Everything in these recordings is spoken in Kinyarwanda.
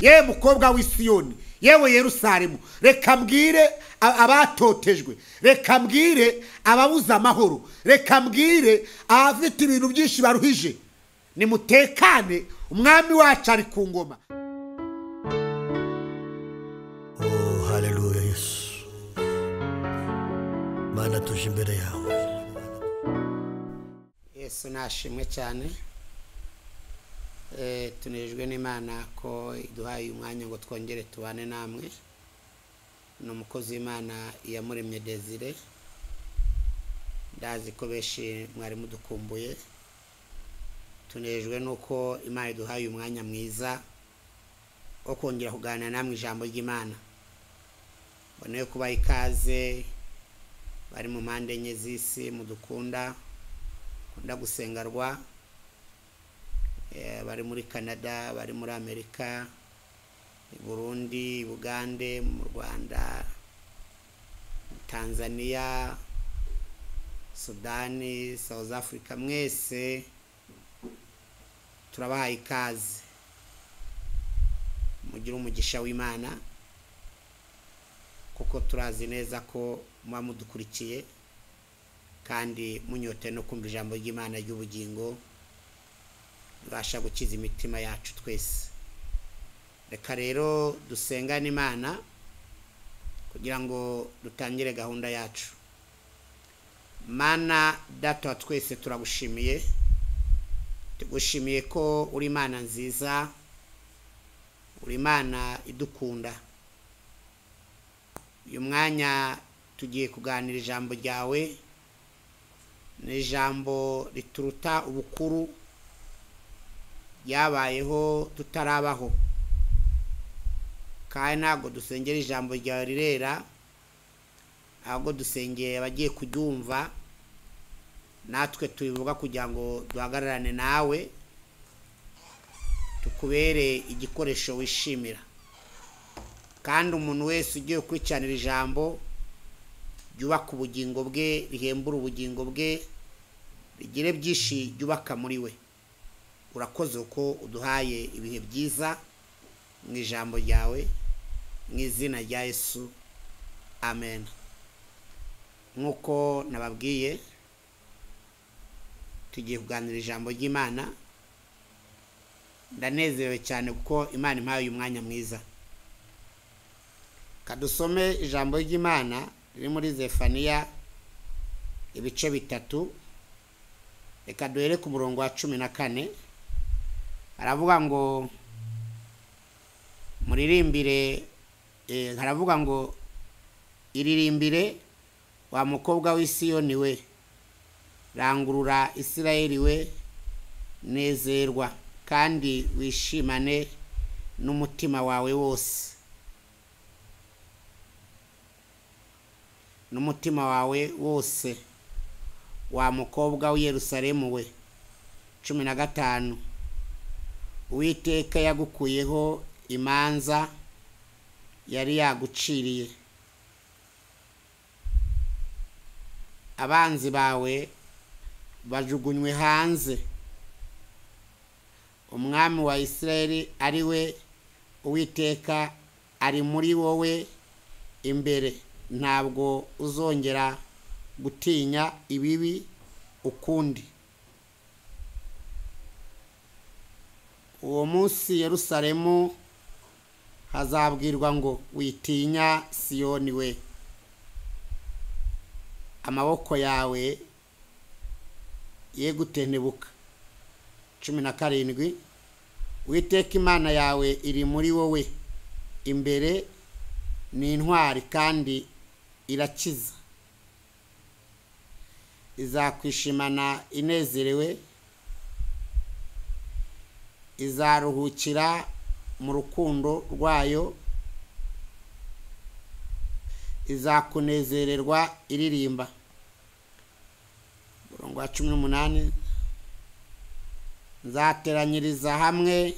Yewe mukobwa w'Isiyoni, yewe Yerusalemu, reka mbwire abatotejwe, reka mbwire ababuze amahoro, reka mbwire abafite ibintu byinshi baruhije, nimutekane, umwami wacu ari ku ngoma. Oh, haleluya Yesu. Mana tuje imbere yawe. Yesu nashimwe cyane. Tunejwe n'Imana ko iduhaye umwanya ngo twongere tubane namwe. Ni umukozi w'Imana Iyamuremye Desire. Ndazi ko benshi mwari mudukumbuye. Tunejwe nuko Imana iduhaye umwanya mwiza wo kongera kuganira namwe ijambo ry'Imana. Mboneye kubaha ikaze bari mu mpande enye z'isi mudukunda, kunda gusengarwa, bari muri Canada, bari muri Amerika, i Burundi, i Bugande, mu Rwanda, Tanzania, Sudani, South Africa, mwese turabahaye ikaze. Mugire umugisha w'Imana, kuko turazi neza ko muba mudukurikiye kandi munyote no kumva ijambo ry'Imana ry'ubugingo ribasha gukiza imitima yacu twese. Reka rero dusengane Imana kugira ngo dutangire gahunda yacu. Mana Data wa twese, turagushimiye, tugushimiye ko uri Imana nziza, uri Imana idukunda. Uyu mwanya tugiye kuganira ijambo ryawe, ni ijambo rituruta ubukuru, ryabayeho tutarabaho, kandi ntabwo dusengera ijambo ryawe rirera, ahubwo dusengeye abagiye kuryumva, natwe tubivuga kugira ngo duhagararane nawe, tukubere igikoresho wishimira. Kandi umuntu wese ugiye gukurikiranira ijambo ryubaka ubugingo bwe, rihembura ubugingo bwe, rigire byinshi ryubaka muri we. Urakoze uko uduhaye ibihe byiza mu ijambo ryawe, mu izina rya Yesu, amen. Nk'uko nababwiye, tugiye kuganira ijambo ry'Imana. Ndanezerewe cyane kuko Imana impaye uyu mwanya mwiza. Kadusome ijambo ry'Imana riri muri Zefaniya ibice 3, reka duhere ku murongo wa 14. Aravuga ngo muririmbire, haravuga ngo iririmbire wa mukobwa w'Isiyoni we, rangurura Isirayeli we, nezerwa kandi wishimane n'umutima wawe wose, n'umutima wawe wose, wa mukobwa w'i Yerusalemu we. 15 Uwiteka yagukuyeho imanza yari yaguciriye, abanzi bawe bajugunywe hanze. Umwami wa Isirayeli ari we Uwiteka ari muri wowe imbere, ntabwo uzongera gutinya ibibi ukundi. Uwo munsi Yerusalemu hazabwirwa ngo witinya Siyoni we, amaboko yawe ye gutentebuka. 17 Uwiteka Imana yawe iri muri wowe imbere, ni intwari kandi irakiza, izakwishimana inezerewe, izaruhukira mu rukundo rwayo, izakunezererwa iririmba. Umurongo wa 18 nzateranyiriza hamwe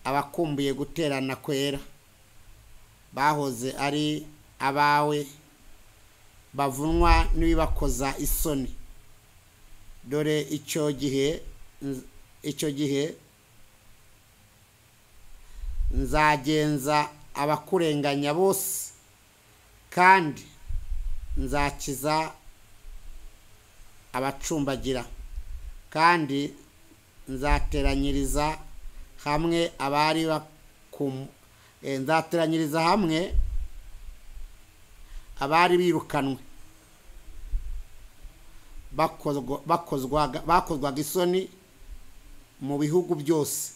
abakumbuye guterana kwera, bahoze ari abawe, bavunwa n'ibibakoza isoni. Dore icyo gihe Nzagenza abakurenganya bose, kandi nzakiza abacumbagira, kandi nzateranyiriza hamwe abari nzateranyiriza hamwe abari birukanwe bakozwaga isoni mu bihugu byose.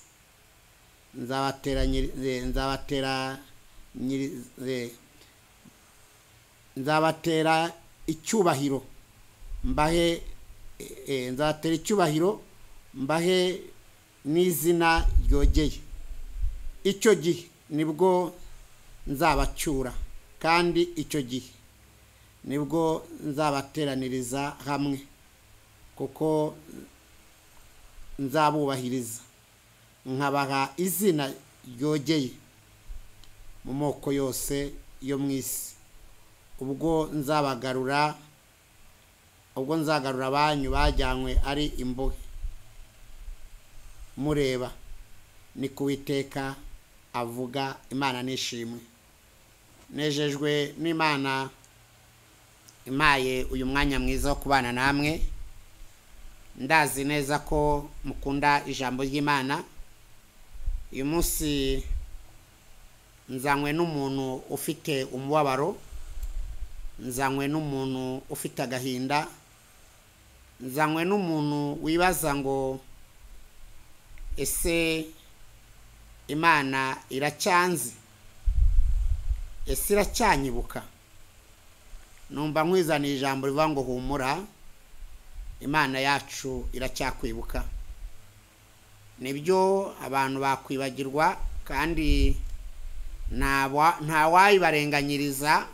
Nzabatera icyubahiro mbahe nzabatera icyubahiro mbahe n'izina ryogeye. Icyo gihe nibwo nzabacyura, kandi icyo gihe nibwo nzabateraniriza hamwe, kuko nzabubahiriza nkabaha izina ryogeye mu moko yose yo mu isi. Ubwo nzabagarura, ubwo nzagarura abanyu bajyanywe ari imbohe mureba, ni ku Uwiteka avuga. Imana nishimwe. Nejejwe n'Imana impaye uyu mwanya mwiza wo kubana namwe. Ndazi neza ko mukunda ijambo ry'Imana. Uyu munsi nzanywe n'umuntu ufite umubabaro, nzanywe n'umuntu ufite agahinda, nzanywe n'umuntu wibaza ngo ese Imana iracyanzi? Ese iracyanyibuka? Numva nkwizaniye ijambo rivuga ngo humura, Imana yacu iracyakwibuka. Nibyo, abantu bakwibagirwa, kandi nta wayibarenganyiriza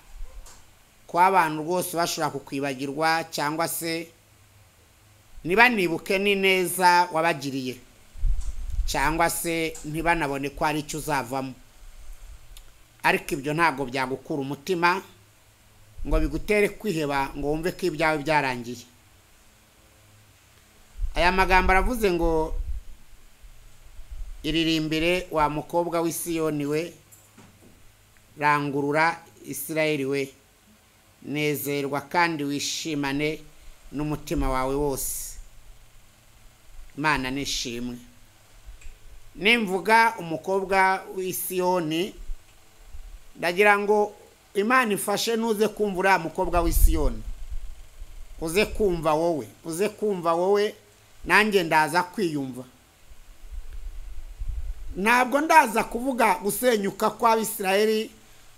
ko abantu rwose bashobora kukwibagirwa, cyangwa se ntibanibuke n'ineza wabagiriye, cyangwa se ntibanabone ko hari icyo uzavamo. Ariko ibyo ntabwo byagukura umutima ngo bigutere kwiheba ngo wumve ko ibyawe byarangiye. Aya magambo aravuze ngo iririmbire wa mukobwa w'i Siyoni we, rangurura Isirayeli we, nezerwa kandi wishimane n'umutima wawe wose. Imana nishimwe. Nimvuga umukobwa w'i Siyoni, ndagira ngo Imana ifashe ntuze kumva uriya mukobwa w'i Siyoni, uze kumva wowe, uze kumva wowe, nanjye ndaza kwiyumva. Ntabwo ndaza kuvuga gusenyuka kw'Abisirayeli,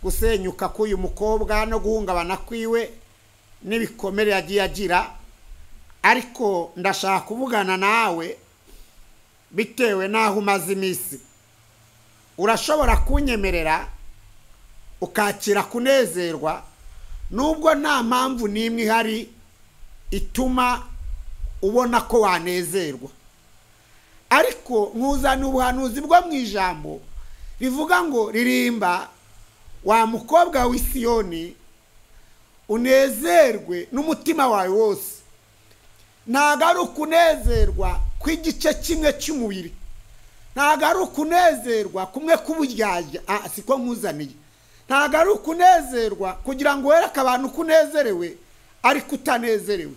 gusenyuka k'uyu mukobwa no guhungabana kwiwe n'ibikomere yagiye agira, ariko ndashaka kuvugana nawe bitewe n'aho umaze iminsi. Urashobora kunyemerera ukakira kunezerwa, nubwo nta mpamvu n'imwe ihari ituma ubona ko wanezerwa. Ariko nkuzana ubuhanuzi bwo mu ijambo rivuga ngo ririmba wa mukobwa w'i Siyoni, unezerwe n'umutima wawe wose. Ntabwo ari ukunezerwa kw'igice kimwe cy'umubiri, ntabwo ari ukunezerwa kumwe k'uburyarya, siko nkuzaniye. Ntabwo ari ukunezerwa kugira ngo wereke abantu ko unezerewe ariko utanezerewe.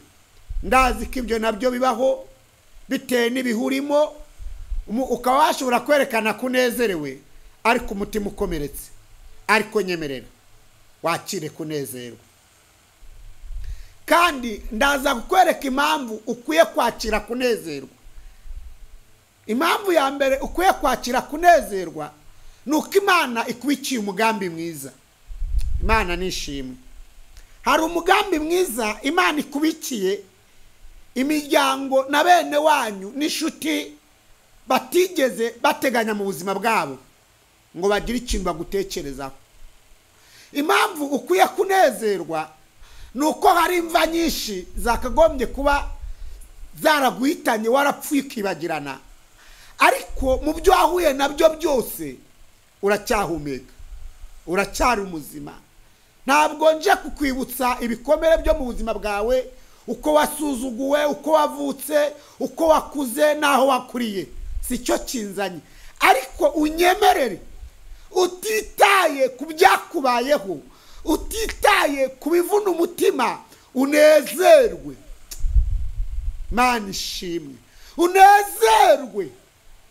Ndazi ko ibyo nabyo bibaho bitewe n'ibihurimo, ukaba washobora kwerekana ko unezerewe ariko umutima ukomeretse. Ariko nyemerera wakire kunezerwa. Kandi ndaza kukwereka impamvu ukwiye kwakira kunezerwa. Impamvu ya mbere ukwiye kwakira kunezerwa ni uko Imana ikwikiye umugambi mwiza. Imana nishimwe. Hari umugambi mwiza Imana ikubikiye imiryango na bene wanyu n'inshuti batigeze bateganya mu buzima bwabo ngo bagire ikintu bagutekerezaho. Impamvu ukwiye kunezerwa ni uko hari imva nyinshi zakagombye kuba zaraguhitanye warapfuye ukibagirana, ariko mu byo wahuye nabyo byose uracyahumeka, uracyari umuzima. Ntabwo nje kukwibutsa ibikomere byo mu buzima bwawe, uko wasuzuguwe, uko wavutse, uko wakuze n'aho wakuriye, si cyo kinzanye. Ariko unyemerere Utitaye ku byakubayeho, utitaye ku bivuna umutima, unezerwe. Imana ishimwe. Unezerwe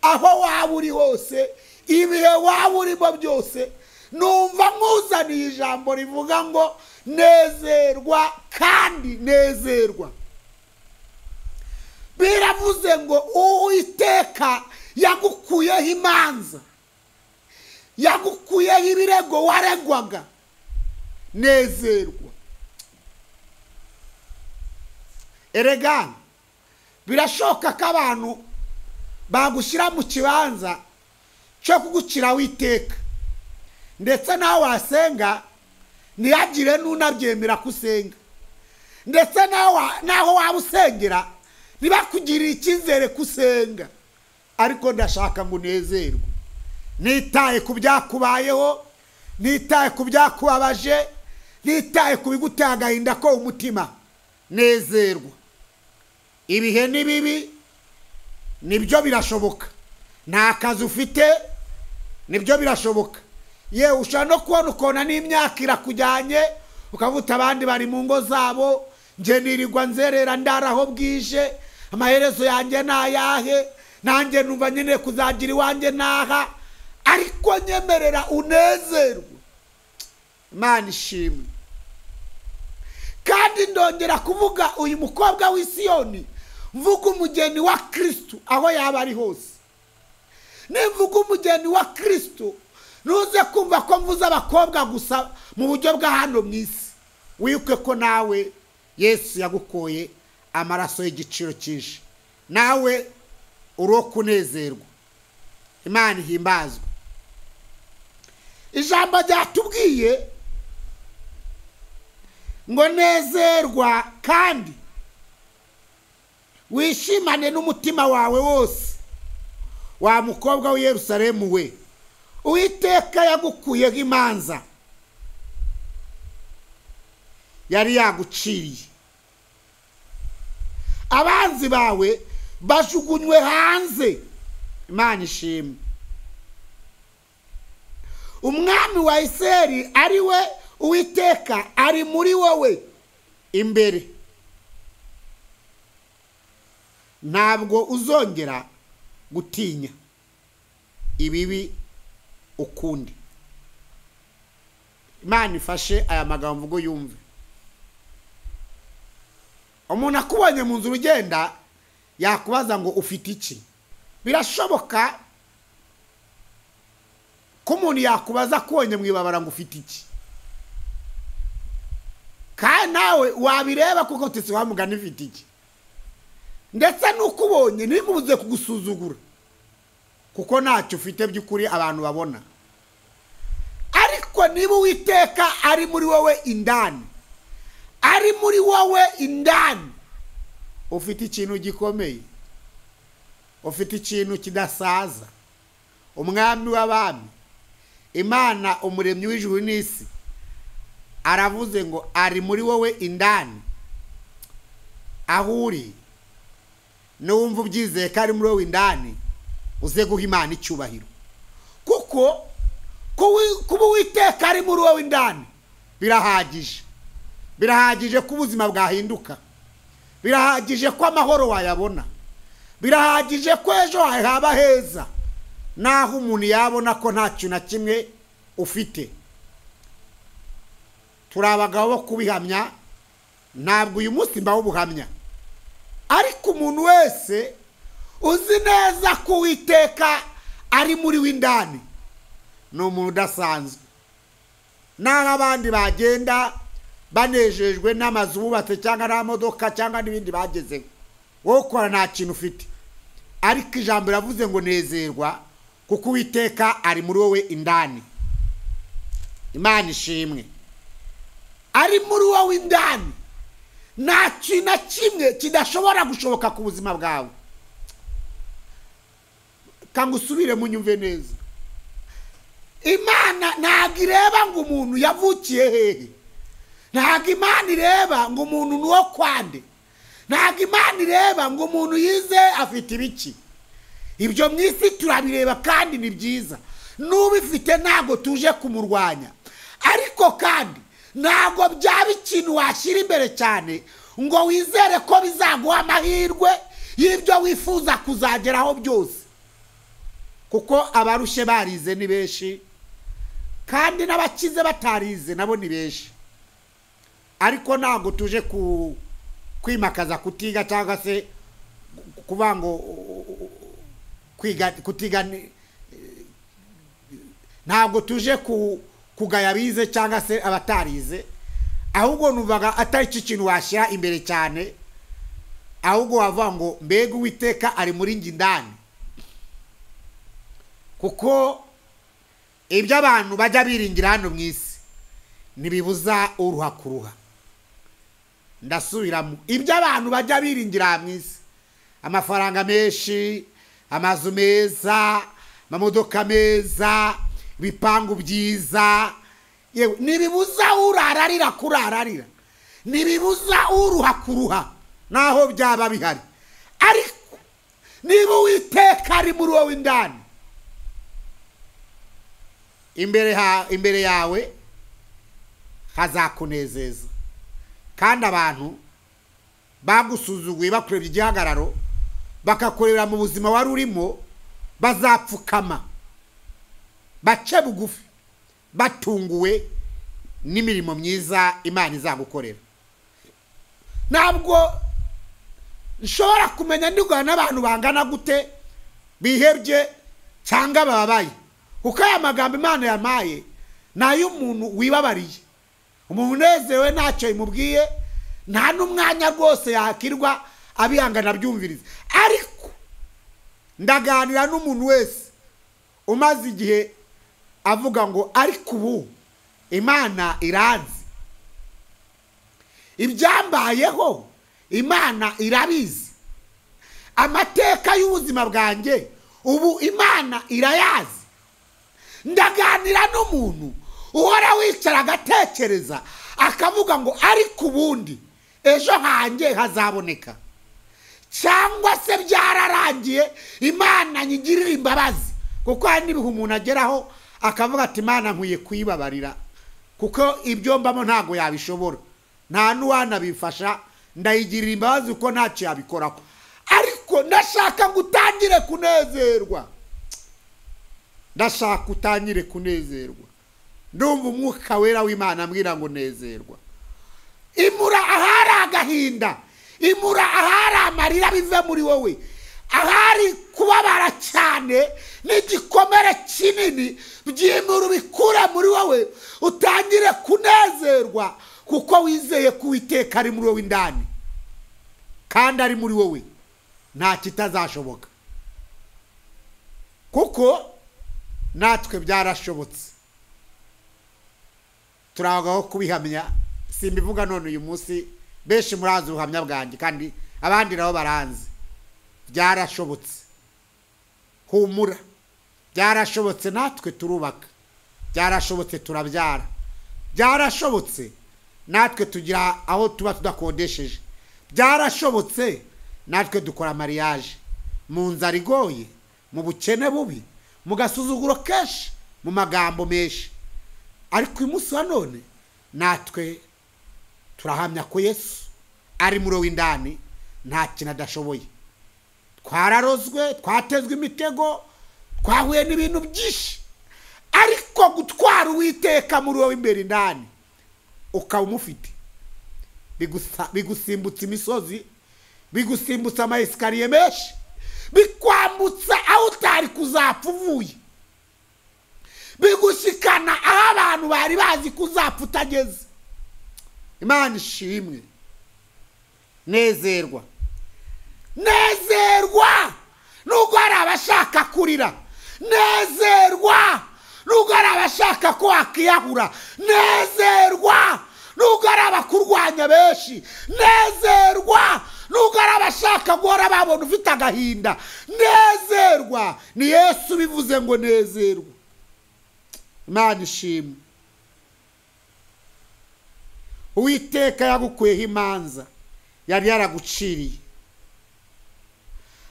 aho waba uri hose, ibihe waba urimo byose. Numva nkuzaniye ijambo rivuga ngo nezerwa kandi nezerwa. Biravuze ngo Uwiteka yagukuyeho imanza, yagukuyeho ibirego waregwaga. Nezerwa. Erega birashoboka ko abantu bagushyira mu kibanza cyo kuguciraho iteka, ndetse nawe wasenga ntihagire n'unabyemera ko usenga, ndetse naho waba usengera ntibakugirire icyizere ko usenga. Ariko ndashaka ngo unezerwe. Nitaye ku byakubayeho, nitaye ku byakubabaje, nitaye ku biguteye agahinda ko umutima, nezerwa. Ibihe ni bibi, nibyo birashoboka. Nta kazi ufite, nibyo birashoboka. Yewe ushobora no kubona ukona n'imyaka irakujyanye, ukavuta abandi bari mu ngo zabo, nje nirirwa nzerera ndaraho bwije, amaherezo yanjye nayahe, nanjye numva nyine kuzagira iwanjye naha. Ariko nyemerera unezerwe. Imana ishimwe. Kandi ndongera kuvuga uyu mukobwa w'i Siyoni, mvuga umugeni wa Kristo aho yaba ari hose. Nimvuga umugeni wa Kristo, ntuze kumva ko mvuze abakobwa gusa mu buryo bwa hano mu isi. Wibuke ko nawe Yesu yagukoye amaraso y'igiciro cyinshi, nawe uri kunezerwa. Imana ihimbazwe. Ijambo ryatubwiye ngo nezerwa kandi wishimane n'umutima wawe wose, wa mukobwa w'i Yerusalemu we. Uwiteka yagukuyeho imanza yari yaguciriye, abanzi bawe bajugunywe hanze. Imana ishimwe. Umwami wa Isirayeli ari we Uwiteka ari muri wowe imbere, ntabwo uzongera gutinya ibibi ukundi. Imana ifashe aya magambo mvugo yumve. Umuntu akubonye mu nzira ugenda yakubaza ngo ufite iki? Birashoboka ko umuntu yakubaza akubonye mu ibabara ngo ufite iki, kandi nawe wabireba kuko utese wamugana ifite iki. Ndetse n'ukubonye ntimubuze kugusuzugura kuko ntacyo ufite by'ukuri abantu babona. Ariko niba Uwiteka ari muri wowe indani, ari muri wowe indani, ufite ikintu gikomeye, ufite ikintu kidasaza. Umwami w'abami, Imana umuremyi w'ijuru n'isi, aravuze ngo ari muri wowe indani. Aho uri nuwumva ubyizeye ko ari muri wowe indani, uze guha Imana icyubahiro, kuko kuba Uwiteka ari muri wowe indani birahagije. Birahagije ko ubuzima bwahinduka, birahagije ko amahoro wayabona, birahagije ko ejo haba heza, naho umuntu yabona ko nta kintu na kimwe ufite. Turi abagabo bo kubihamya, ntabwo uyu munsi mbaho ubuhamya, ariko umuntu wese uzi neza ko Uwiteka ari muri we indani ni umuntu udasanzwe. Naho abandi bagenda banejejwe n'amazu bubatse cyangwa n'amamodoka cyangwa n'ibindi bagezeho, wowe ukora nta kintu ufite. Ariko ijambo riravuze ngo nezerwa kuko Uwiteka ari muri wowe indani. Imana ishimwe. Ari muri wowe indani, nta kintu na kimwe kidashobora gushoboka ku buzima bwawe. Kanga usubire mu nyumve neza. Imana ntabwo ireba ngo umuntu yavukiye hehe, ntabwo Imana ireba ngo umuntu ni uwo kwande, ntabwo Imana ireba ngo umuntu yize afite ibiki. Ibyo mu isi turabireba kandi ni byiza. N'ubifite ntabwo tuje kumurwanya, ariko kandi ntabwo byaba ikintu washyira imbere cyane ngo wizere ko bizaguha amahirwe y'ibyo wifuza kuzageraho byose, kuko abarushye barize ni benshi kandi n'abakize batarize nabo ni benshi. Ariko ntabwo tuje kwimakaza kutiga cyangwa se kuvuga ngo kwiga kutiga, ntabwo tuje kugaya bize cyangwa se abatarize, ahubwo numvaga atari cyo kintu washyira imbere cyane, ahubwo wavuga ngo mbega Uwiteka ari muri njye indani. Kuko ibyo abantu bajya biringira hano mu isi ntibibuza uruha kuruha. Ndasubiramo, ibyo abantu bajya biringira mu isi, amafaranga menshi, amazu meza, amamodoka meza, ibipangu byiza, yewe ntibibuza urararira kurararira, ntibibuza uruha kuruha, naho byaba bihari. Ariko niba Uwiteka ari muri wowe indani, imbere yawe hazakunezeza. Kandi abantu bagusuzuguye bakurebye igihagararo, bakakorera mu buzima wari urimo, bazapfukama bace bugufi batunguwe n'imirimo myiza Imana izagukorera. Ntabwo nshobora kumenya ndigana n'abantu bangana gute bihebye cyangwa bababaye, kuko aya magambo Imana yamaye ni ay'umuntu wibabariye, umuntu unezerewe ntacyo imubwiye, nta n'umwanya rwose yakirwa abihangana abyumviriza. Ariko ndaganira n'umuntu wese umaze igihe avuga ngo ariko ubu Imana iranzi, ibyambayeho Imana irabizi, amateka y'ubuzima bwanjye ubu Imana irayazi. Ndaganira n'umuntu uhora wicara agatekereza akavuga ngo ariko ubundi ejo hanjye hazaboneka, cyangwa se byararangiye Imana nyigirira imbabazi. Kuko hari n'ibihe umuntu ageraho akavuga ati Imana nkwiye kuyibabarira, kuko ibyo mbamo ntabwo yabishobora, nta n'uwanabifasha, ndayigirira imbabazi kuko ntacyo yabikoraho. Ariko ndashaka ngo utangire kunezerwa, ndashaka utangire kunezerwa. Ndumva umwuka wera w'Imana ambwira ngo nezerwa. Imura ahari agahinda, imura ahari amarira bive muri wowe, ahari kubabara cyane n'igikomere kinini, byimura ubikure muri wowe, utangire kunezerwa kuko wizeye ko Uwiteka ari muri wowe indani, kandi ari muri wowe nta kitazashoboka, kuko natwe byarashobotse. Turagaho kubihamya, simbivuga none uyu munsi, benshi murazi ubuhamya bwanjye kandi abandi nabo baranzi. Byarashobotse, humura, byarashobotse, natwe turubaka, byarashobotse turabyara, byarashobotse natwe tugira aho tuba tudakodesheje, byarashobotse natwe dukora mariage mu nzara igoye, mu bukene bubi, mu gasuzuguro kenshi, mu magambo menshi. Ariko uyu munsi wa none natwe turahamya ko Yesu ari muri wowe indani, nta kintu adashoboye. Twararozwe, twatezwe imitego, twahuye n'ibintu byinshi, ariko gutwara Uwiteka muri wowe imbere indani ukaba umufite, bigusimbutsa imisozi, bigusimbutsa ama esikariye menshi, bikwambutsa aho utari kuzapfa uvuye, bigushikana aho abantu bari bazi kuzapfa utageze. Imana ishimwe. Nezerwa, nezerwa nubwo hari abashaka kurira, nezerwa nubwo hari abashaka ko wakiyahura, nezerwa nubwo hari abakurwanya benshi, nezerwa nubwo hari abashaka guhora babona ufite agahinda, nezerwa. Ni Yesu bivuze ngo nezerwa. Imana ishimwe. Uwiteka yagukuyeho imanza yari yaraguciriye,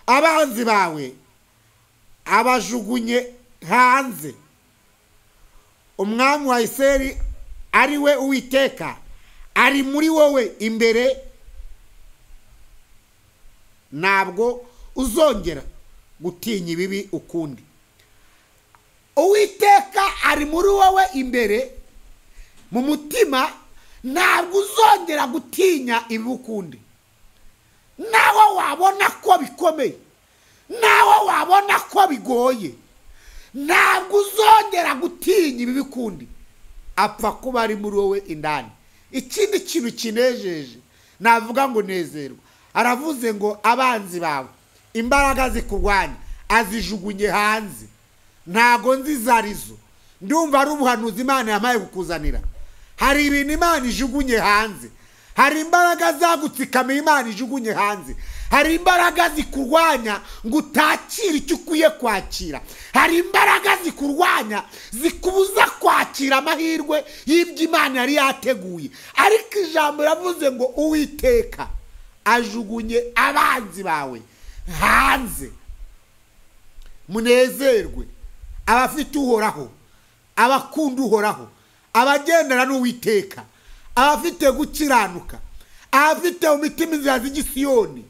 abanzi bawe abajugunye hanze. Umwami wa Isirayeli ari we Uwiteka ari muri wowe imbere, ntabwo uzongera gutinya ibibi ukundi. Uwiteka ari muri wowe imbere mu mutima, ntabwo uzongera gutinya ibibi ukundi. Nawe wabona ko bikomeye, nawe wabona ko bigoye, ntabwo uzongera gutinya ibibi ukundi. Apfa kuba ari muri wowe indani. Ikindi kintu kinejeje navuga ngo nezerwa, aravuze ngo abanzi bawe imbaraga zikurwanya azijugunye hanze. Ntago nzi zarizo, ndumva ari ubuhanuzi Imana yamaye kukuzanira. Hari ibintu Imana ijugunye hanze, hari imbaraga zagutsikamiye Imana ijugunye hanze, hari imbaraga zikurwanya ngo utakire icyo ukwiye kwakira, hari imbaraga zikurwanya zikubuza kwakira amahirwe y'ibyo Imana yari yateguye. Ariko ijambo yavuze ngo Uwiteka ajugunye abanzi bawe hanze. Munezerwe abafite Uhoraho, abakunda Uhoraho, abagendana n'Uwiteka, abafite gukiranuka, abafite umutima inzira z'igisiyoni,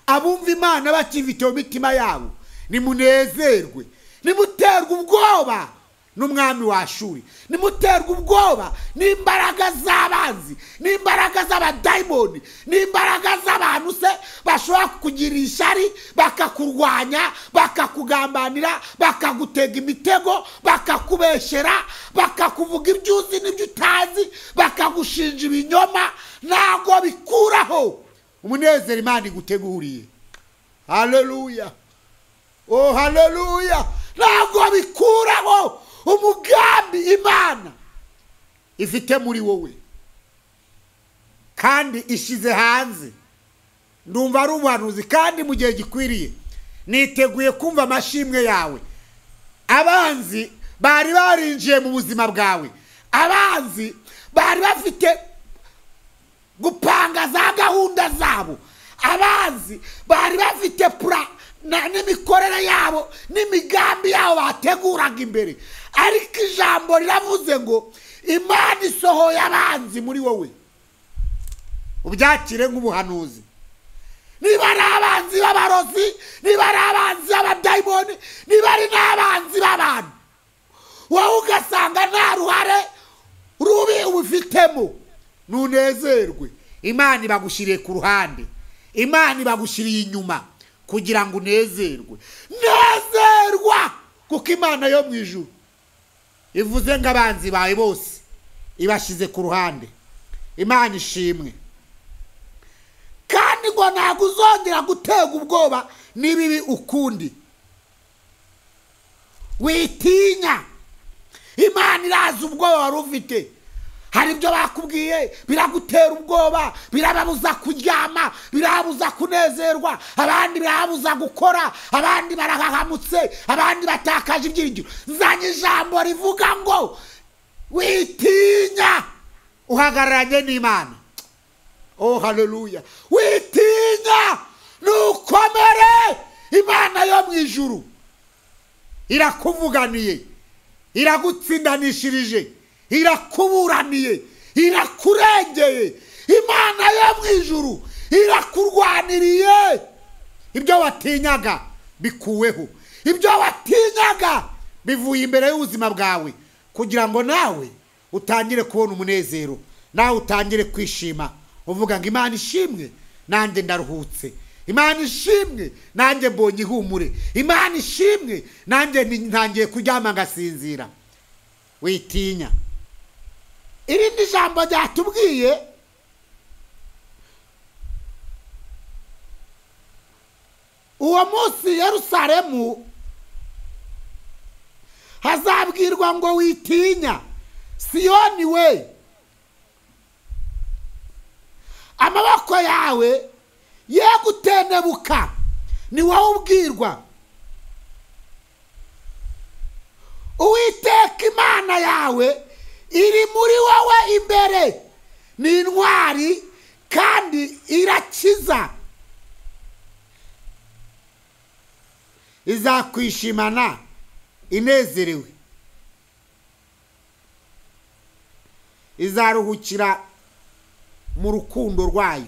abumva Imana bakifite mu mitima yabo, nimunezerwe. Nimuterwe ubwoba n'umwami wa Ashuri, nimuterwe ubwoba n'imbaraga z'abanzi, n'imbaraga z'abadayimoni, n'imbaraga z'abantu se bashobora kukugira ishyari, bakakurwanya, bakakugambanira, bakagutega imitego, bakakubeshyera, bakakuvuga ibyo uzi n'ibyo utazi, bakagushinja ibinyoma. Ntabwo bikuraho umunezero Imana iguteguriye. Haleluya, oh haleluya. Ntabwo bikuraho umugambi Imana ifite muri wowe kandi ishize hanze. Ndumva ari ubuhanuzi kandi mu gihe gikwiriye niteguye kumva amashimwe yawe. Abanzi bari barinjiye mu buzima bwawe, abanzi bari bafite gupanga za gahunda zabo, abanzi bari bafite pura n'imikorere yabo n'imigambi yabo bateguraga imbere. Ariko ijambo riravuze ngo Imana isohoye abanzi muri wowe. Ubyakire nk'ubuhanuzi. Niba ari abanzi b'abarozi, niba ari abanzi b'abadayimoni, niba ari n'abanzi b'abantu, wowe ugasanga nta ruhare rubi ubifitemo, nunezerwe. Imana ibagushyiriye ku ruhande, Imana ibagushyiriye inyuma kugira ngo unezerwe. Nezerwa kuko Imana yo mu ijuru ivuze ngo abanzi bawe bose ibashyize ku ruhande. Imana ishimwe. Kandi ngo ntabwo uzongera gutega ubwoba n'ibibi ukundi. Witinya, Imana irazi ubwoba wari ufite. Hari ibyo bakubwiye biragutera ubwoba, birababuza kuryama, birababuza kunezerwa, abandi birababuza gukora, abandi barahahamutse, abandi batakaje ibyiringiro. Nzanye ijambo rivuga ngo witinya, uhagararanye n'Imana. Oh haleluya. Witinya, nukomere. Imana yo mu ijuru irakuvuganiye, iragutsindanishirije, irakuburaniye, irakurengeye. Imana yo mu ijuru irakurwaniriye. Ibyo watinyaga bikuweho, ibyo watinyaga bivuye imbere y'ubuzima bwawe, kugira ngo nawe utangire kubona umunezero, nawe utangire kwishima uvuga ngo Imana ishimwe nanjye ndaruhutse, Imana ishimwe nanjye mbonye ihumure, Imana ishimwe nanjye ntangiye kuryama ngasinzira. Witinya. Irindi jambo ryatubwiye uwo munsi Yerusalemu hazabwirwa ngo witinya, Siyoni we, amaboko yawe ye gutendebuka, ni wowe ubwirwa. Uwiteka Imana yawe iri muri wowe imbere, ni intwari kandi irakiza, izakwishimana inezerewe, Izaruhukira mu rukundo rwayo,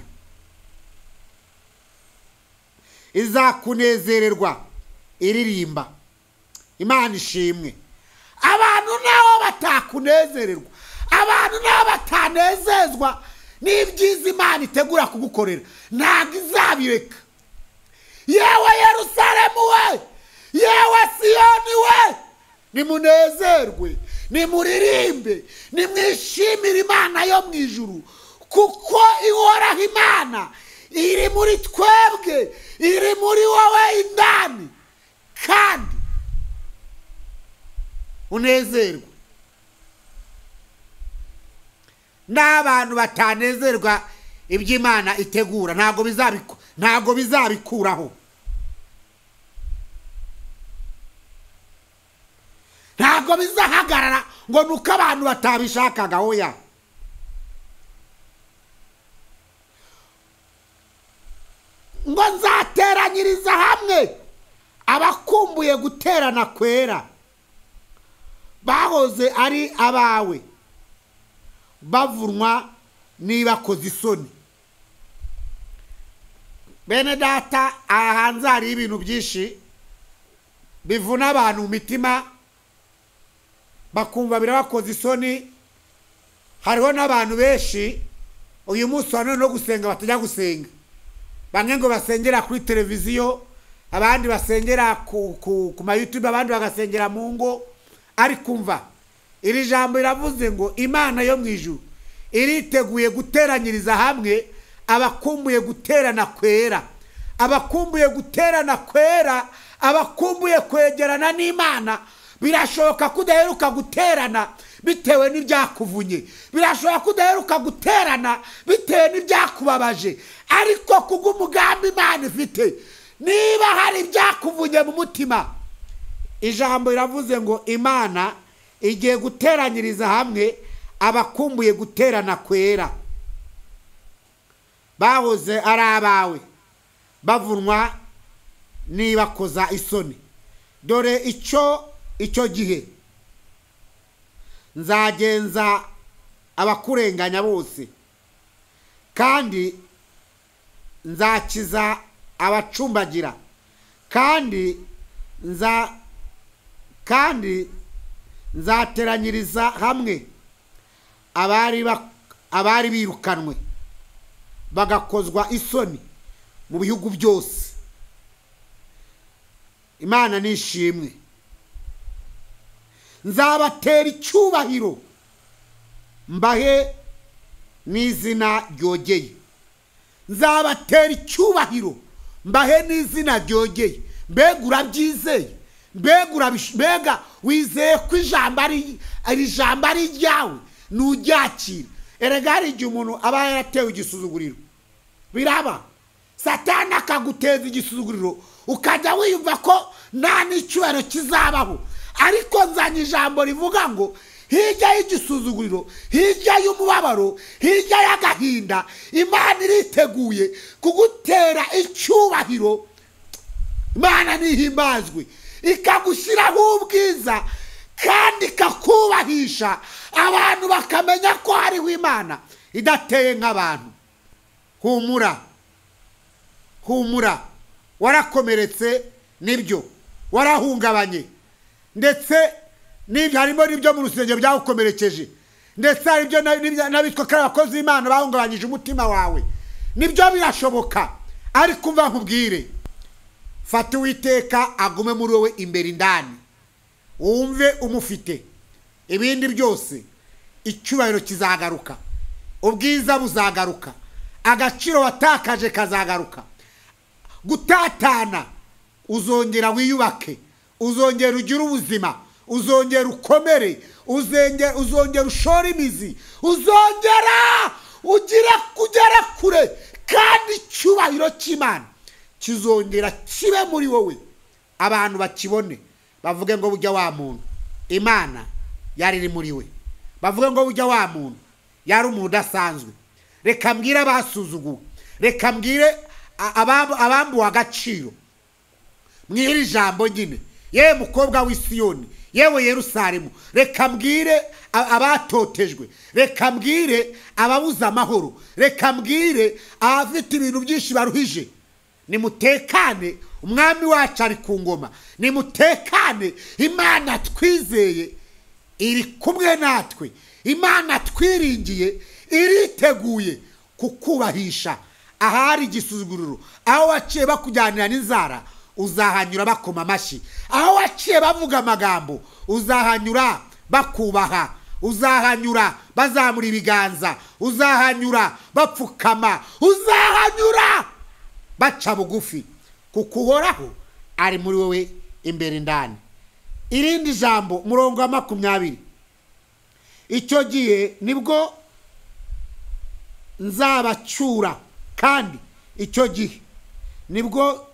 izakunezererwa iririmba. Imana ishimwe. Abantu nabo batakunezererwa, abantu nabo batanezezwa n'ibyiza Imana itegura kugukorera, ntabwo izabireka. Yewe Yerusalemu we, yewe Siyoni we, nimunezerwe, nimuririmbe, nimwishimire Imana yo mu ijuru, kuko ihoraho Imana iri muri twebwe, iri muri wowe indani. Kandi unezerwe. N'abantu batanezerwa iby'Imana itegura, ntabwo bizabikuraho, ntabwo bizahagarara ngo nuko abantu batabishakaga. Oya, ngo nzateranyiriza hamwe abakumbuye guterana kwera, bahoze ari abawe, bavunwa nibakoze isoni. Bene data, aha hanze hari ibintu byinshi bivuna abantu mu mitima, bakumva birabakoze isoni. Hariho n'abantu benshi uyu munsi wa none no gusenga batajya gusenga, bamwe ngo basengera kuri televiziyo, abandi basengera ku ma YouTube, abandi bagasengera mu ngo. Ariko umva, iri jambo riravuze ngo Imana yo mu ijuru iriteguye guteranyiriza hamwe abakumbuye guterana kwera, abakumbuye guterana kwera, abakumbuye kwegerana n'Imana. Birashoboka ko udaheruka guterana bitewe n'ibyakuvunye, birashoboka ko udaheruka guterana bitewe n'ibyakubabaje, ariko kubw'umugambi Imana ifite, niba hari ibyakuvunye mu mutima, ijambo riravuze ngo Imana igiye guteranyiriza hamwe abakumbuye guterana kwera, bahoze ari abawe, bavunwa nibakoza isoni. Dore icyo gihe nzagenza abakurenganya bose, kandi nzakiza abacumbagira, kandi nzateranyiriza hamwe abari birukanwe bagakozwa isoni mu bihugu byose. Imana nishimwe. Nzabatera icyubahiro, mbahe n'izina ryogeye. Nzabatera icyubahiro, mbahe n'izina ryogeye. Mbega urabyizeye? Mbega wizeye ko ijambo ari iryawe, nuryakira? Erega hari igihe umuntu aba yaratewe igisuzuguriro, biraba, Satani akaguteza igisuzuguriro, ukajya wiyumva ko nta n'icyubahiro kizabaho. Ariko nzanye ijambo rivuga ngo hirya y'igisuzuguriro, hirya y'umubabaro, hirya y'agahinda, Imana iriteguye kugutera icyubahiro. Imana nihimbazwe, ikagushyiraho ubwiza kandi ikakubahisha, abantu bakamenya ko hariho Imana idateye nk'abantu. Humura, humura, warakomeretse nibyo, warahungabanye, ndetse n'ibyo harimo n'ibyo mu rusengero byagukomerekeje, ndetse hari ibyo n'abitwa ko ari abakozi b'Imana bahungabanyije umutima wawe, nibyo birashoboka. Ariko umva nkubwire, fata Uwiteka agume muri wowe imbere indani, wumve umufite, ibindi byose icyubahiro kizagaruka, ubwiza buzagaruka, agaciro watakaje kazagaruka. Gutatana, uzongera wiyubake, uzongera ugire ubuzima, uzongera ukomere, uzongera ushore imizi, uzongera ugire kugera kure, kandi icyubahiro cy'Imana kizongera kibe muri wowe, abantu bakibone, bavuge ngo burya wa muntu Imana yari iri muri we, bavuge ngo burya wa muntu yari umuntu udasanzwe. Reka mbwire abasuzuguwe, reka mbwire abambuwe agaciro, mwiri ijambo nyine, yewe mukobwa w'i Siyoni, Yewe Yerusalemu, reka mbwire abatotejwe, reka mbwire ababuze amahoro, reka mbwire abafite ibintu byinshi baruhije, nimutekane, umwami wacu ari ku ngoma, nimutekane, Imana twizeye iri kumwe natwe, Imana twiringiye iriteguye kukubahisha. Ahari igisuzuguriro, aho waciye bakujyanira n'inzara, uzahanyura bakoma amashyi, aho waciye bavuga amagambo, uzahanyura bakubaha, uzahanyura bazamura ibiganza, uzahanyura bapfukama, uzahanyura baca bugufi, kuko Uhoraho ari muri wowe imbere indani. Irindi jambo, murongo wa 20, icyo gihe nibwo nzabacyura, kandi icyo gihe nibwo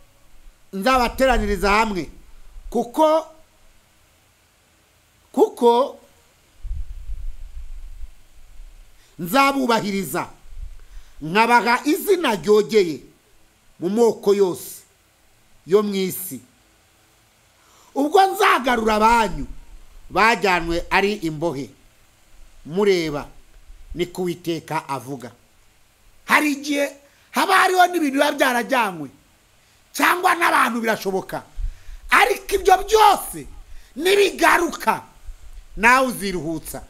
nzabateraniriza hamwe, kuko nzabubahiriza, nkabaha izina ryogeye mu moko yose yo mu isi. Ubwo nzagarura abanyu bajyanwe ari imbohe mureba, ni ko Uwiteka avuga. Hari igihe haba hariho n'ibintu biba byarajyanywe cyangwa n'abantu, birashoboka, ariko ibyo byose nibigaruka nawe uziruhutsa.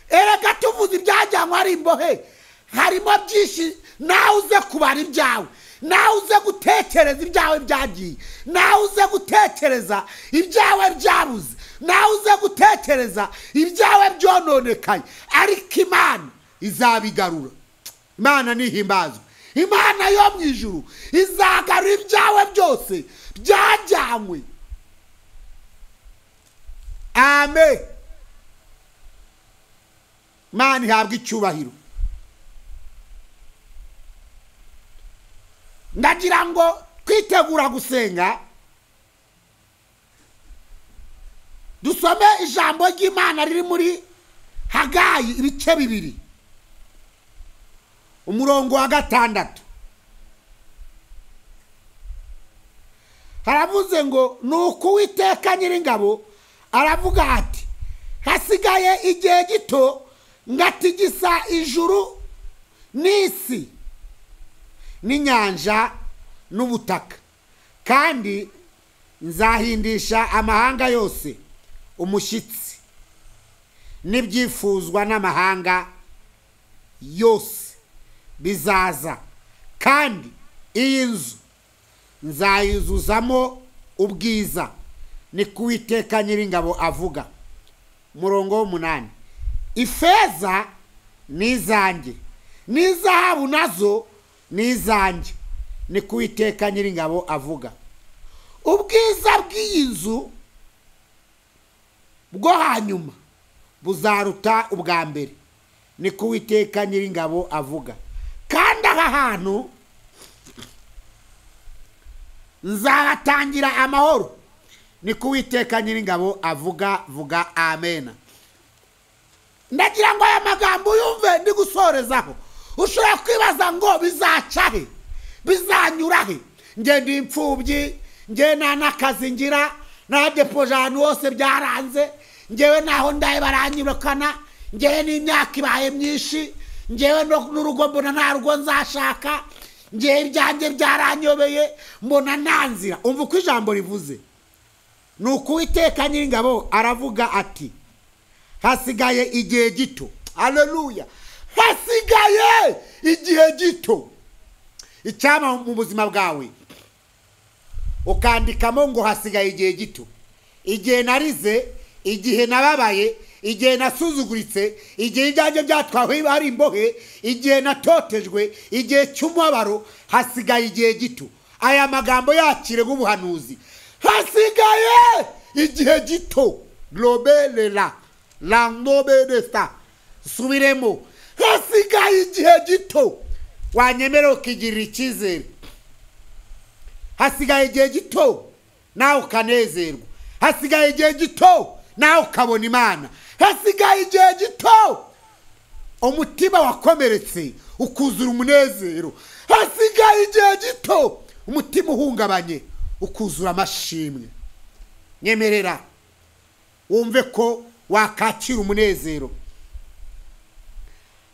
Erega tuvuze ibyajyanywe ari imbohe, harimo byinshi nawe uze kubara ibyawe, nawe uze gutekereza ibyawe byagiye, nawe uze gutekereza ibyawe byabuze, nawe uze gutekereza ibyawe byononekaye, ariko Imana izabigarura. Imana nihimbazwe. Imana yo mu ijuru izagarura ibyawe byose byajyanywe. Amen. Imana ihabwa icyubahiro. Ndagira ngo kwitegura gusenga, dusome ijambo ry'Imana riri muri Hagayi ibice 2 umurongo wa 6. Haravuze ngo nuko Uwiteka Nyiringabo aravuga ati, hasigaye igihe gito ngatigisa ijuru n'isi n'inyanja n'ubutaka, kandi nzahindisha amahanga yose umushyitsi, n'ibyifuzwa n'amahanga yose bizaza, kandi iyi nzu nzayuzuzamo ubwiza, ni ko Uwiteka Nyiringabo avuga. Murongo 8, ifeza ni izanjye n'izahabu nazo ni izanjye, ni ko Uwiteka Nyiringabo avuga. Ubwiza bw'iyi nzu bwo hanyuma buzaruta ubwa mbere, ni ko Uwiteka Nyiringabo avuga. Kandi aha hantu nzahatangira amahoro, ni ko Uwiteka Nyiringabo avuga. Vuga amen. Ndagira ngo aya magambo yumve ndi gusorezaho. Ushobora kwibaza ngo bizaca he, bizanyura he? Nge ndi imfubyi, nge nta n'akazi ngira, nadepoje ahantu hose byaranze, ngewe naho ndaye baranyirukana, ngewe n'imyaka ibaye myinshi, ngewe n'urugo mbona nta rugo nzashaka, ngewe ibyanjye byaranyobeye, mbona nta nzira. Umva uko ijambo rivuze. Nuko Uwiteka Nyiringabo aravuga ati, hasigaye igihe gito. Haleluya. Hasigaye igihe gito. Icyama mu buzima bwawe ukandikamo ngo hasigaye igihe gito. Igihe narize, igihe nababaye, igihe nasuzuguritse, igihe ibyanjye byatwawe ari imbohe, igihe natotejwe, igihe cy'umubabaro, hasigaye igihe gito. Aya magambo yakire nk'ubuhanuzi. Hasigaye igihe gito. Globelela landobedesta. Subiremo. Hasigaye igihe gito. Wanyemera ukigirira icyizere. Hasigaye igihe gito nawe ukanezerwa. Hasigaye igihe gito nawe ukabona Imana. Hasigaye igihe gito umutima wakomeretse ukuzura umunezero. Hasigaye igihe gito umutima uhungabanye ukuzura amashimwe. Nyemerera Wumve ko wakakira umunezero.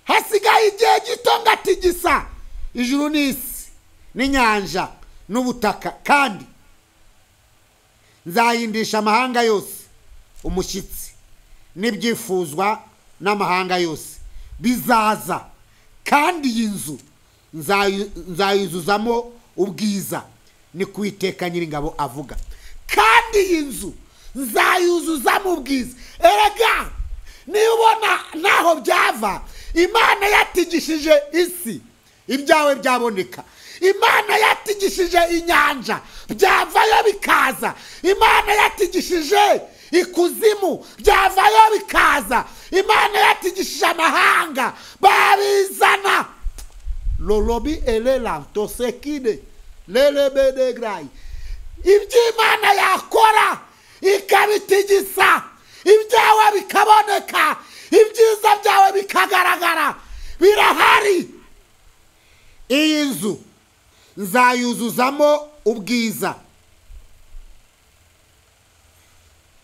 Hasigaye igihe gito ngatigisa ijuru n'isi n'inyanja n'ubutaka, kandi nzahindisha amahanga yose umushyitsi, n'ibyifuzwa n'amahanga yose bizaza, kandi iyi nzu nzayuzuzamo ubwiza, ni ku Uwiteka Nyiringabo avuga. Kandi iyi nzu nzayuzuzamo ubwiza. Erega niba ubona ntaho byava, Imana yatigishije isi, ibyawe byaboneka. Imana yatigishije inyanja, byavayo bikaza. Imana yatigishije ikuzimu, byavayo bikaza. Imana yatigishije amahanga, babizana. Lolobi elela tosekide lelebedegrayi. Ibyo Imana yakora ikabitigisa, ibyawe bikaboneka, ibyiza byawe bikagaragara, birahari. Iyi nzu nzayuzuzamo ubwiza,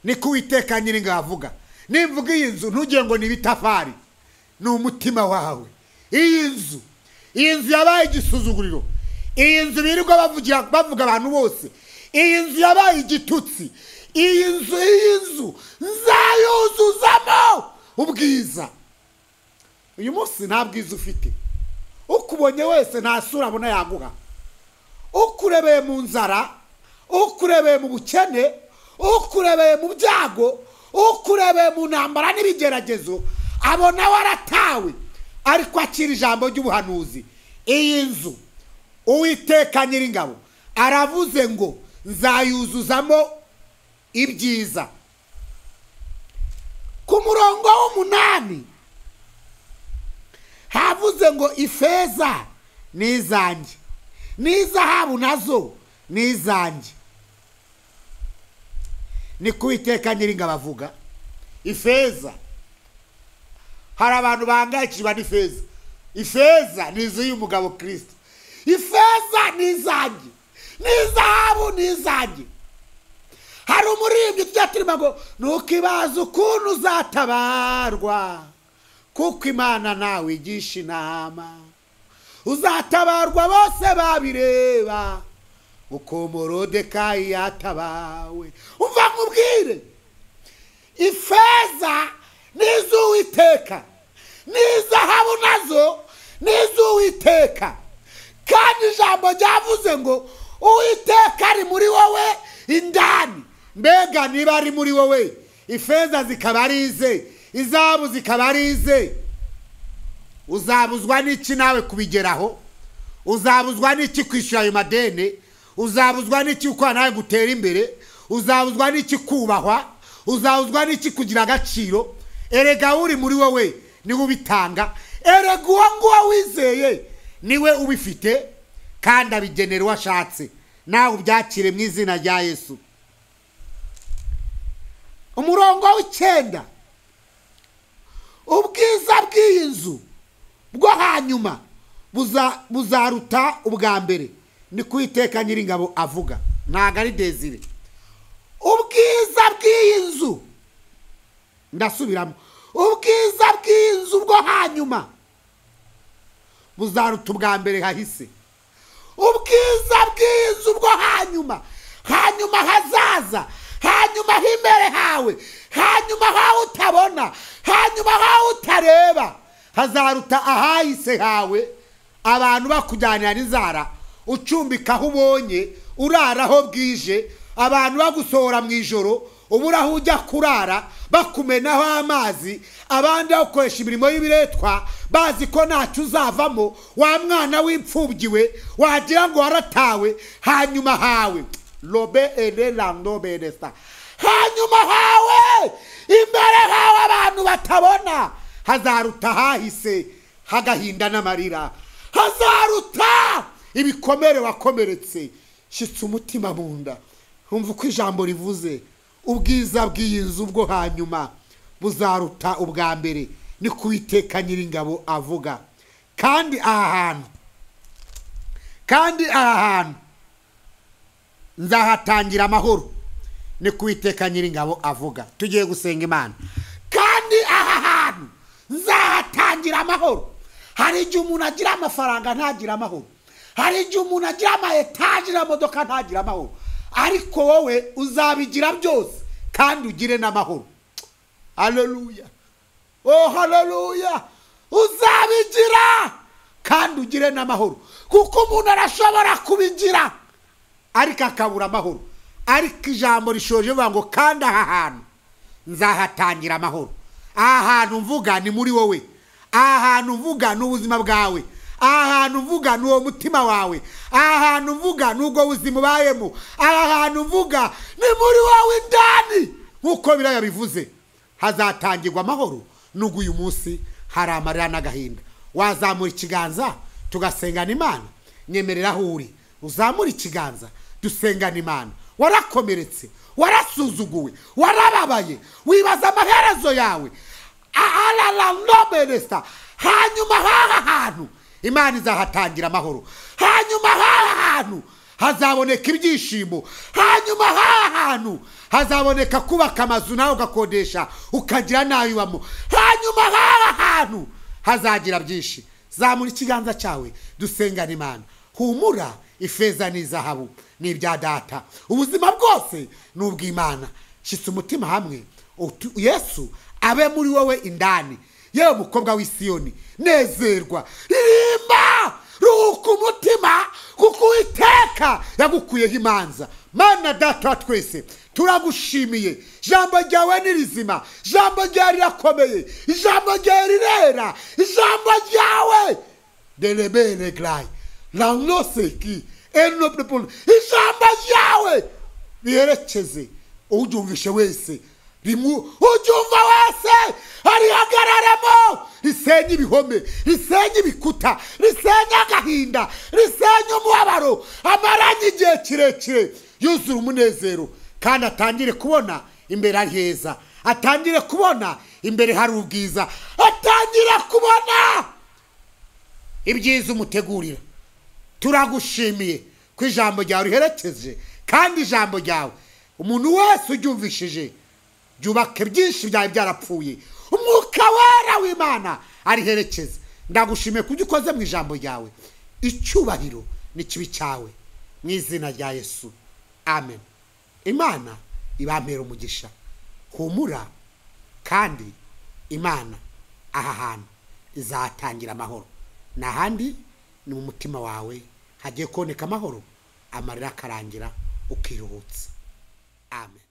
ni ku Uwiteka Nyiringabo avuga. Nimvuga iyi nzu ntugire ngo ni ibitafari, ni umutima wawe. Iyi nzu yabaye igisuzuguriro, iyi nzu birirwa bavuga abantu bose, iyi nzu yabaye igitutsi, iyi nzu nzayuzuzamo ubwiza. Uyu munsi nta bwiza ufite. Ukubonye wese nta sura abona yaguha. Ukurebeye mu nzara, ukurebeye mu bukene, ukurebeye mu byago, ukurebeye mu ntambara n'ibigeragezo, abona waratawe. Ariko akira ijambo ry'ubuhanuzi. Iyi nzu Uwiteka Nyiringabo aravuze ngo nzayuzuzamo ibyiza. Ku murongo w'umunani havuze ngo ifeza ni izanjye, n'izahabu nazo ni izanjye, ni ku Uwiteka Nyiringabo avuga. Ifeza, hari abantu bahangayikishwa n'ifeza. Ifeza ni inzu y'umugabo Kristo. Ifeza ni izanjye, n'izahabu ni izanjye. Hari umuririmbyi tujya turimo ngo ntukibaze ukuntu uzatabarwa, kuko Imana nawe igisha inama. Uzatabarwa bose babireba, uko Morodekayi yatabawe. Umva nkubwire, ifeza ni iz'Uwiteka, n'izahabu nazo ni iz'Uwiteka. Kandi ijambo ryavuze ngo Uwiteka ari muri wowe indani. Mbega niba ari muri wowe, ifeza zikaba ari ize, izahabu zikaba ari ize, uzabuzwa n'iki nawe kubigeraho? Uzabuzwa n'iki kwishyura ayo madeni? Uzabuzwa n'iki uko nawe gutera imbere? Uzabuzwa n'iki kubahwa? Uzabuzwa n'iki kugira agaciro? Erega uri muri wowe niwe ubitanga. Erega uwo nguwo wizeye niwe ubifite, kandi abigenera uwo ashatse. Nawe ubyakire mu izina rya Yesu. Umurongo w'icyenda, ubwiza bw'iyi nzu bwo hanyuma buzaruta ubwa mbere, ni ku Uwiteka Nyiringabo avuga. Ntago ari Desire. Ubwiza bw'iyi nzu, ndasubiramo, ubwiza bw'iyi nzu bwo hanyuma buzaruta ubwa mbere hahise. Ubwiza bw'iyi nzu bwo hanyuma, hanyuma hazaza, hanyuma h'imbere hawe, hanyuma hawe utabona, hanyuma hawe utareba, hazaruta ahahise hawe. Abantu bakujyanira n'inzara, ucumbika aho ubonye, urara aho bwije, abantu bagusohora mu ijoro, ubura aho ujya kurara, bakumenaho amazi, abandi bakoresha imirimo y'ibiretwa, bazi ko ntacyo uzavamo. Wa mwana w'imfubyi we, wagira ngo waratawe. Hanyuma hawe lobe elelando benesta, hanyuma hawe imbere hawe abantu batabona, hazaruta hahise hagahinda n'amarira, hazaruta ibikomere wakomeretse. Shitsa umutima mu nda, umva uko ijambo rivuze. Ubwiza bw'iyi nzu bwo hanyuma buzaruta ubwa mbere, ni ku Uwiteka Nyiringabo avuga. Kandi aha hantu nzahatangira amahoro, Ni kuwiteka Nyiringabo avuga. Tugiye gusenga Imana. Kandi aha hantu nzahatangira amahoro. Hari igihe umuntu agira amafaranga ntagira amahoro. Hari igihe umuntu agira ama etaje n'amamodoka ntagira amahoro. Ariko wowe uzabigira byose kandi ugire n'amahoro. Haleluya. Oh haleluya. Uzabigira kandi ugire n'amahoro. Kuko umuntu arashobora kubigira ariko akabura amahoro. Ariko ijambo rishoje bivuga ngo kandi aha hantu nzahatangira amahoro. Aha hantu mvuga ni muri wowe. Aha hantu mvuga ni ubuzima bwawe. Aha hantu mvuga ni uwo mutima wawe. Aha hantu mvuga ni ubwo buzima ubayemo. Aha hantu mvuga ni muri wowe indani. Nk'uko Bibiliya bivuze, hazatangirwa amahoro. Nubwo uyu munsi hari amarira n'agahinda, wazamura ikiganza tugasengana Imana. Nyemerera aho uri uzamura ikiganza dusengana Imana. Warakomeretse, warasuzuguwe, warababaye, wibaza amaherezo yawe. Hanyuma haha hantu Imana izahatangira amahoro. Hanyuma haha hantu hazaboneka ibyishimo. Hanyuma haha hantu hazaboneka kubaka amazu nawe ugakodesha ukagira nayo ubamo. Hanyuma haha hantu hazagira byinshi. Zamura ikiganza cyawe dusengane Imana. Humura, ifeza n'izahabu ni ibya data, ubuzima bwose ni ubw'Imana. Shitsa umutima hamwe, Yesu abe muri wowe indani. Yewe mukobwa w'i Siyoni, nezerwa, ririmba, ruhuka umutima, kuko Uwiteka yagukuyeho imanza. Mana data wa twese, turagushimiye. Ijambo ryawe ni rizima, ijambo ryawe rirakomeye, ijambo ryawe rirera, ijambo ryawe derebere grayi lanoseki enoprepol. Ijambo ryawe riherekeze uryumvishe wese, uryumva wese arihagararemo, risenye ibihome, risenye ibikuta, risenye agahinda, risenye umubabaro amaranye igihe kirekire, yuzura umunezero kandi atangire kubona imbere ari heza, atangire kubona imbere hari ubwiza, atangire kubona ibyiza umutegurira. Turagushimiye ko ijambo ryawe riherekeje, kandi ijambo ryawe umuntu wese uryumvishije byubake byinshi byawe byarapfuye. Umwuka wera w'Imana ariherekeza. Ndagushimiye kubyo ukoze mu ijambo ryawe. Icyubahiro ni kibi cyawe, mu izina rya Yesu, amen. Imana ibampera umugisha. Humura, kandi Imana aha hantu izatangira amahoro. N'ahandi ni mu mutima wawe hagiye kuboneka amahoro, amarira akarangira, ukiruhutsa. Amen.